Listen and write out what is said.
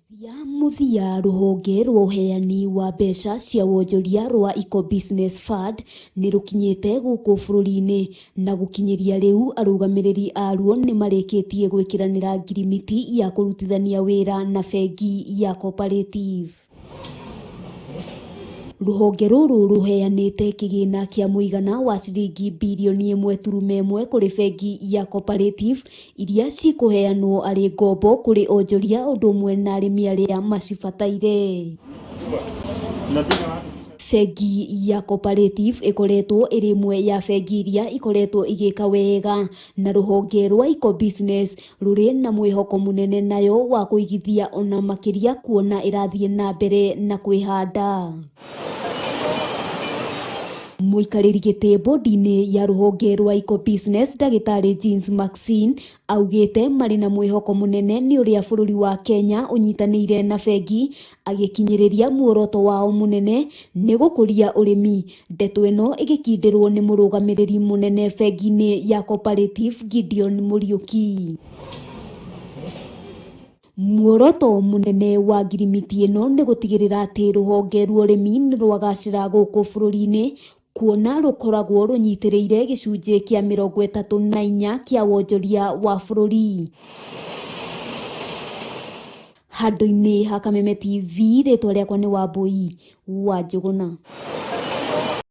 Mũthia mũthia rũhonge rwa ũheani wa mbeca cia wonjoria rwa Eco Business Fund nĩ rũkinyĩte gũkũ bũrũri-inĩ na gũkinyĩria rĩu arũgamĩrĩri aruo nĩ marĩkĩtie gwĩkĩranĩra ngirimiti ya kũrutithania wĩra na bengi ya Cooperative. Rũhonge rũrũ rũheanĩte kĩgĩna kĩa mũigana wa ciringi birioni 1.1 kũrĩ bengi ya Cooperative iria cikũheanwo arĩ ngombo kũrĩ onjoria ũndũ ũmwe na arĩmi arĩa macibataire. Bengi ya Cooperative ĩkoretwo ĩrĩ ĩmwe ya bengi iria ikoretwo igĩka wega na rũhonge rwa Eco Business rũrĩ na mwĩhoko mũnene nayo wa kũigithia ona makĩria kuona ĩrathiĩ na mbere na kwĩhanda. Mũikarĩri gĩtĩ bodi-inĩ ya rũhonge rwa Eco Business ndagĩtarĩ Jeans Maxine augĩte marĩ na mwĩhoko mũnene nĩ ũrĩa bũrũri wa Kenya ũnyitanĩire na bengi agĩkinyĩrĩria muoroto wao mũnene nĩ gũkũria ũrĩmi. Ndeto ĩno ĩgĩkindĩrwo nĩ mũrũgamĩrĩri mũnene bengi-inĩ ya Cooperative Gideon Mũriũki. Muoroto mũnene wa ngirimiti ĩno nĩ gũtigĩrĩra atĩ rũhonge rwa ũrĩmi nĩ rwagacĩra gũkũ bũrũri-inĩ kuona rũkoragwo rũnyitĩrĩire gĩcunjĩ kĩa 34 kĩa wonjoria wa bũrũri. Handũ-inĩ ha Kameme TV, rĩtwa rĩakwa nĩ Wambui wa Njũgũna.